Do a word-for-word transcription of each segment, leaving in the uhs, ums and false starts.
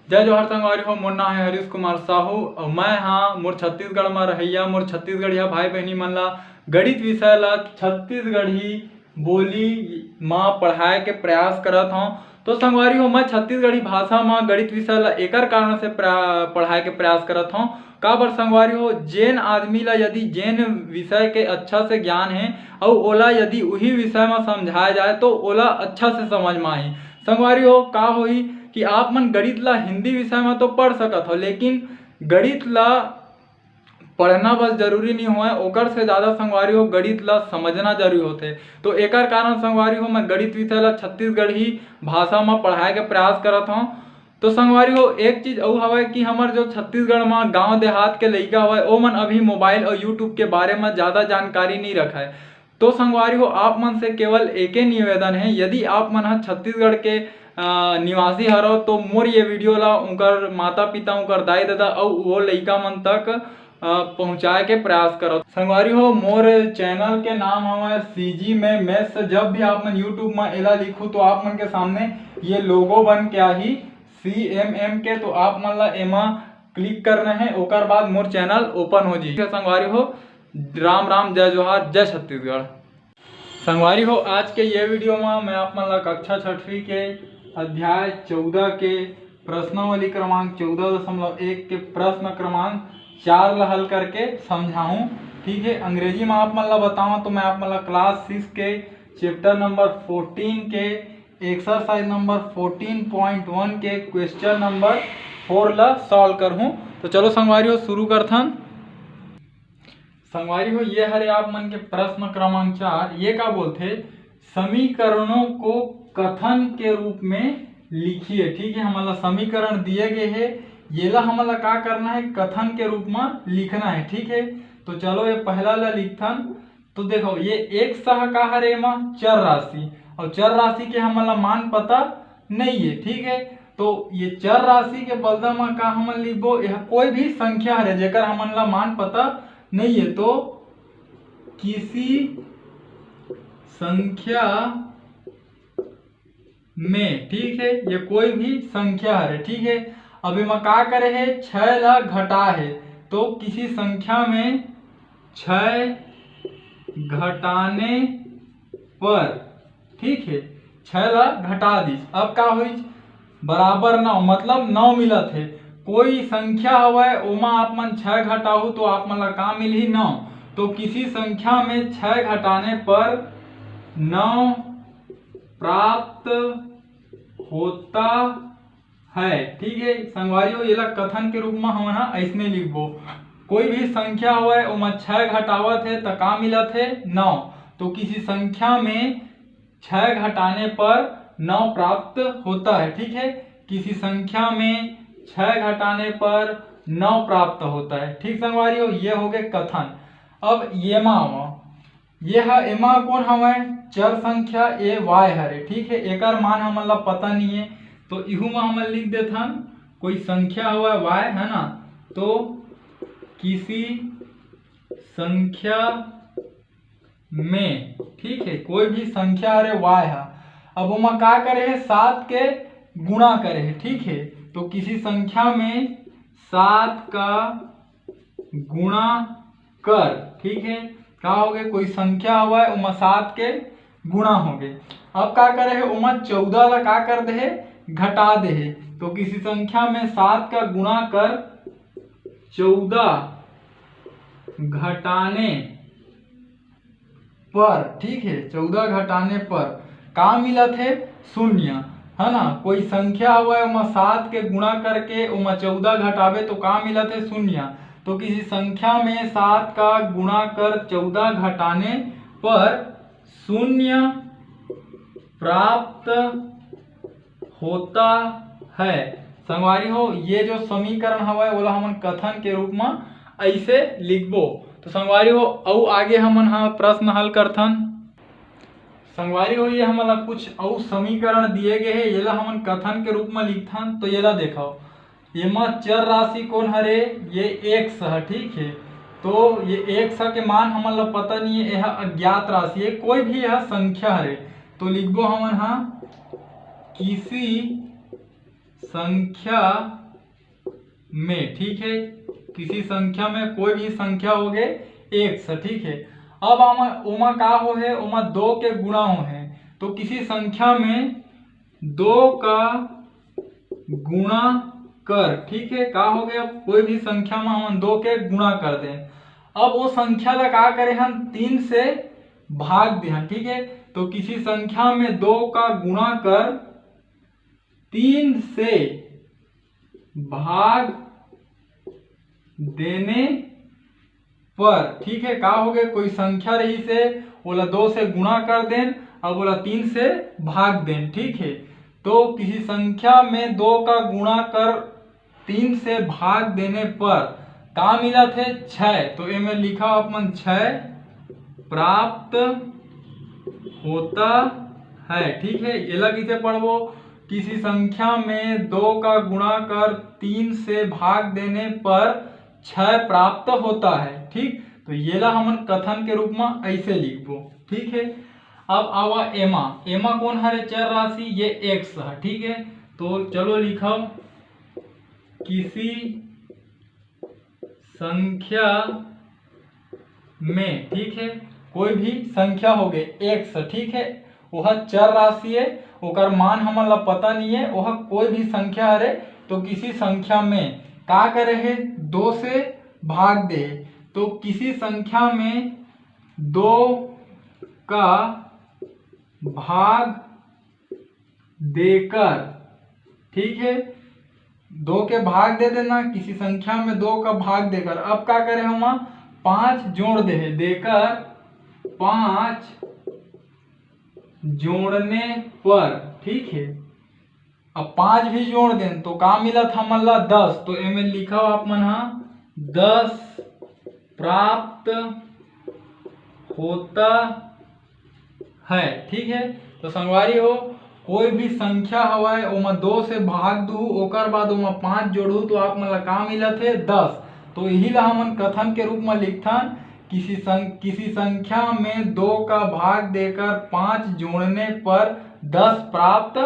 जय जोहार संगवारी हो, मोर नाम है हरीश कुमार साहू और मैं हाँ मोर छत्तीसगढ़ में रहैया मोर छत्तीसगढ़िया भाई बहनी मन ला गणित विषय ला छत्तीसगढ़ी बोली मा पढ़ाए के प्रयास करत हौं। तो संगवारी हो, मैं छत्तीसगढ़ी भाषा मा गणित विषय ला एकर कारण से प्रा-, पढ़ाए के प्रयास करत हौं। काबर संगवारी हो, जेन आदमी ला यदि जेन विषय के अच्छा से ज्ञान है और ओला यदि उही विषय मा समझाया जाए तो ओला अच्छा से समझ मा आही। संगवारी हो, का होही कि आप मन गणित ला हिंदी विषय मा तो पढ़ सकत हो, लेकिन गणित ला पढ़ना बस जरूरी नहीं होय, ओकर से ज़्यादा संगवारी हो गणित ला समझना जरूरी होथे। तो एकर कारण संगवारी हो मैं गणित विषय ला छत्तीसगढ़ी भाषा मा पढ़ाए के प्रयास करत हौं। तो संगवारी हो, एक चीज अउ हवय कि हमर जो छत्तीसगढ़ मा गांव देहात के लइका हवय, ओमन अभी मोबाइल और YouTube के बारे मा ज़्यादा जानकारी नहीं रखय। तो संगवारी हो, आप मन से केवल एके निवेदन है, यदि आप मन ह छत्तीसगढ़ के, अ, निवासी हरव तो मोर ये वीडियो ला उनकर माता पिता, उनकर दाई ददा अउ वो लइका मन तक, अ, पहुँचाए के प्रयास करव। संगवारी हो, मोर चैनल के नाम हवय CG में Maths। जब भी आप मन YouTube में एला लिखू तो आप मन के सामने ये लोगो बन के आही CMM के, तो आप मन ला एमा क्लिक करना है, ओकर बाद मोर चैनल ओपन हो जाही। संगवारी हो, राम राम, जय जोहार, जय छत्तीसगढ़। संगवारी हो, आज के ये वीडियो में मैं आप मन ला कक्षा छठवीं के अध्याय चौदह के प्रश्नावली क्रमांक चौदह दशमलव एक के प्रश्न क्रमांक चार ला हल करके समझाहूँ। ठीक है, अंग्रेजी में आप मन ला बतावं तो मैं आप मन ला क्लास सिक्स के चैप्टर नंबर फोर्टीन के एक्सरसाइज नंबर फोर्टीन पॉइंट वन के क्वेश्चन नंबर फोर ला सॉल्व करहूँ। तो चलो संगवारी हो, शुरू करथन। संगवारी हो, ये हरे आप मन के प्रश्न क्रमांक चार। ये का बोलथे, समीकरणों को कथन के रूप में लिखिए। ठीक है, हमन ला समीकरण दिए गए है, येला हमन ला का करना है, कथन के रूप में लिखना है। ठीक है, तो चलो ये पहला ला लिखथन। तो देखो, ये एक्स ह का हरे, एमा चर राशि, और चर राशि के हमन ला मान पता नहीं है। ठीक है, तो ये चर राशि के बदला में का हमन लिखबो, यह कोई भी संख्या हरे जेकर हमन ला मान पता नहीं है, तो किसी संख्या में, ठीक है, ये कोई भी संख्या हरे। ठीक है, अब एमा का करे है, छः ला घटा है, तो किसी संख्या में छः घटाने पर, ठीक है, छः ला घटा दीस, अब का होइस, बराबर नौ, मतलब नौ मिलत है। कोई संख्या हवय, ओमा आप मन छः घटाहू तो आप मन ला का मिलही, नौ। तो किसी संख्या में छः घटाने पर नौ प्राप्त होता है। ठीक है संगवारी हो, एला कथन के रूप में हमन ह अइसने लिखबो, कोई भी संख्या होवय, ओमा छः घटावत है त का मिलत है, नौ। तो किसी संख्या में छः घटाने पर नौ प्राप्त होता है। ठीक है, किसी संख्या में छः घटाने पर नौ प्राप्त होता है। ठीक संगवारी हो, ये हो गए कथन। अब ये मा आवा, ये ह एमा कौन हवय, चर संख्या, ए वाई हरे। ठीक है, एकर मान हमन ला पता नहीं है, तो इहू मा हमन लिख देथन, कोई संख्या हवय वाई, है ना, तो किसी संख्या में, ठीक है, कोई भी संख्या हरे वाई हा, अब ओमा का करे है, सात के गुणा करे है। ठीक है, तो किसी संख्या में सात का गुणा कर, ठीक है, का हो गए, कोई संख्या हवय, ओमा सात के गुणा हो गए। अब का करे है, ओमा चौदह ला का कर दे है, घटा दे है। तो किसी संख्या में सात का गुणा कर चौदह घटाने पर, ठीक है, चौदह घटाने पर का मिलत है, शून्य, है ना। कोई संख्या हवय, ओमा सात के गुणा करके ओमा चौदह घटाबे तो का मिलत है, शून्य। तो किसी संख्या में सात का गुणा कर चौदह घटाने पर शून्य प्राप्त होता है। संगवारी हो, ये जो समीकरण हवय, ओला हमन कथन के रूप में ऐसे लिखबो। तो संगवारी हो, अउ आगे हमन ह प्रश्न हल करथन। संगवारी हो, ये हमन ला कुछ अउ समीकरण दिए गए हे, येला हमन कथन के रूप में लिखथन। तो येला देखो, एमा चर राशि कौन हरे? ये एक्स ह, ठीक है। तो ये एक्स ह के मान हमन ला पता नहीं है, यह अज्ञात राशि है, कोई भी यह संख्या हरे। तो लिखबो हमन ह किसी संख्या में, ठीक है, किसी संख्या में, कोई भी संख्या हो गए एक्स, ठीक है। अब आमा ओमा का हो है, ओमा दो के गुणा हो है, तो किसी संख्या में दो का गुणा कर, ठीक है, का हो गया, कोई भी संख्या में हम दो के गुणा कर दें। अब वो संख्या ला का करे हम, तीन से भाग दे हम, ठीक है। तो किसी संख्या में दो का गुणा कर तीन से भाग देने पर, ठीक है, का हो गए, कोई संख्या रहिसे, ओला दो से गुणा कर देन, अब ओला तीन से भाग देन, ठीक है। तो किसी संख्या में दो का गुणा कर तीन से भाग देने पर का मिलत है, छः। तो एमे लिखा अपन, छः प्राप्त होता है, ठीक है। एला कैसे पढ़बो, किसी संख्या में दो का गुणा कर तीन से भाग देने पर छः प्राप्त होता है, ठीक। तो येला हमन कथन के रूप में ऐसे लिखबो, ठीक है। अब आवा एमा, एमा कौन हरे, चर राशि, ये एक्स है, ठीक है। तो चलो लिखो, किसी संख्या में, ठीक है, कोई भी संख्या हो गए एक्स, ठीक है, वह चर राशि है, ओकर मान हमन ला पता नहीं है, वह कोई भी संख्या हरे, तो किसी संख्या में का करे है, दो से भाग दे, तो किसी संख्या में दो का भाग देकर, ठीक है, दो के भाग दे देना, किसी संख्या में दो का भाग देकर। अब का करे हम, पाँच जोड़ दे है, देकर पाँच जोड़ने पर, ठीक है। अब पाँच भी जोड़ देन तो का मिलत हमन ला, दस। तो एमे लिखा आप मन हा, दस प्राप्त होता है, ठीक है। तो संगवारी हो, कोई भी संख्या हवय, ओमा दो से भाग दू, ओकर बाद ओमा पाँच जोड़ू, तो आप मन ला का मिलत है, दस। तो यही ला हमन कथन के रूप में लिखथन, किसी सं-, किसी संख्या में दो का भाग देकर पाँच जोड़ने पर दस प्राप्त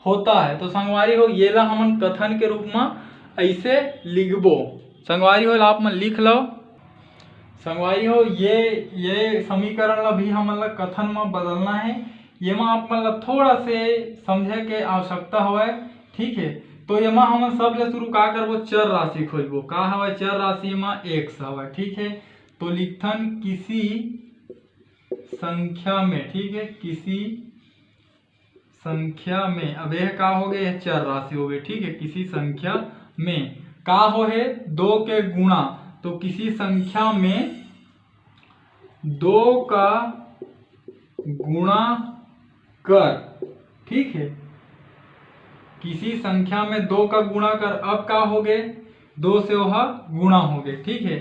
होता है। तो संगवारी हो, ये ला हमन कथन के रूप में ऐसे लिखबो। संगवारी हो, आप मन लिख लो। संगवारी हो, ये, ये समीकरण ला भी हमन ला कथन में बदलना है। ये मा आप मन ला थोड़ा से समझे के आवश्यकता हवय, ठीक है। तो ये मा हमन सबले शुरू का करबो, चर राशि खोजबो। का हवय चर राशि मा? एक्स हवय, ठीक है। तो लिखथन किसी संख्या में, ठीक है, किसी संख्या में, अब यह का हो गए, यह चर राशि हो गई, ठीक है। किसी संख्या में का हो है, दो के गुणा, तो किसी संख्या में दो का गुणा कर, ठीक है, किसी संख्या में दो का गुणा कर। अब का हो गए, दो से वह गुणा हो गए, ठीक है।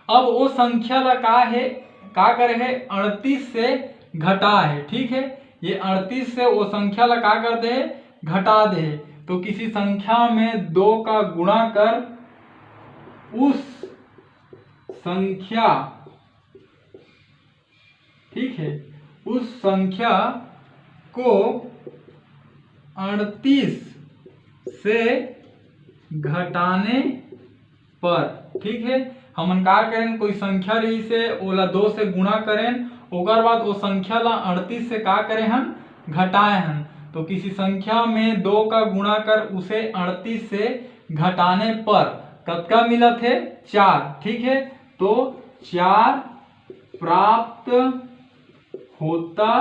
अब वो संख्या ला का है, का करे है, अड़तीस से घटा है, ठीक है। ये अड़तीस से वो संख्या ला का कर दे, घटा दे। तो किसी संख्या में दो का गुणा कर उस संख्या, ठीक है, उस संख्या को अड़तीस से घटाने पर, ठीक है, हमन का करेन, कोई संख्या रहिसे, ओला दो से गुणा करेन, ओकर बाद वो संख्या ला अड़तीस से का करे हन, घटाए हन। तो किसी संख्या में दो का गुणा कर उसे अड़तीस से घटाने पर कतका मिलत है? चार, ठीक है। तो चार प्राप्त होता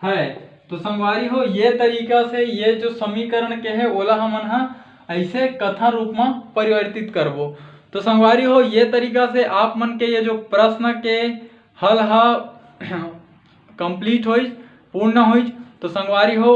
है। तो संगवारी हो, ये तरीका से ये जो समीकरण के है, ओला हमन ह ऐसे कथन रूप में परिवर्तित करबो। तो संगवारी हो, ये तरीका से आप मन के ये जो प्रश्न के हल ह complete होइस, पूर्ण होइस। तो संगवारी हो,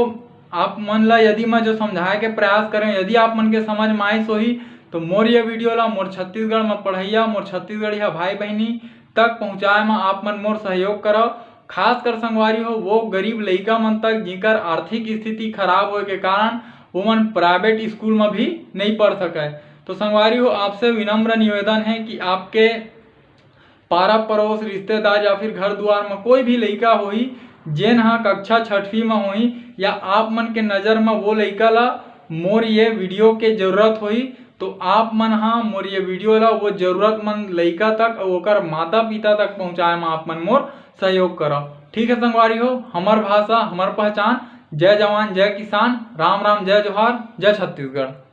आप मन ला यदि मैं जो समझाए के प्रयास करें, यदि आप मन के समझ में आइस होही, तो मोर ये video ला मोर छत्तीसगढ़ में पढ़ैया, मोर छत्तीसगढ़िया भाई बहिनी तक पहुँचाए में आप मन मोर सहयोग करव। खासकर संगवारी हो, वो गरीब लइका मन तक, जिनकर आर्थिक स्थिति खराब होए के कारण वो मन private school में भी नहीं पढ़ सके। तो संगवारी हो, आपसे विनम्र निवेदन है कि आपके पारा पड़ोस, रिश्तेदार या फिर घर दुआर में कोई भी लइका होही, जेन ह कक्षा छठवीं में होही, या आप मन के नज़र में वो लइका ला मोर ये video के जरूरत होही, तो आप मन हा मोर ये video ला वो जरूरतमंद लइका तक अउ ओकर माता पिता तक पहुँचाए म आप मन मोर सहयोग करव। ठीक है संगवारी हो, हमर भाषा, हमर पहचान। जय जवान, जय किसान, राम राम, जय जोहार, जय छत्तीसगढ़।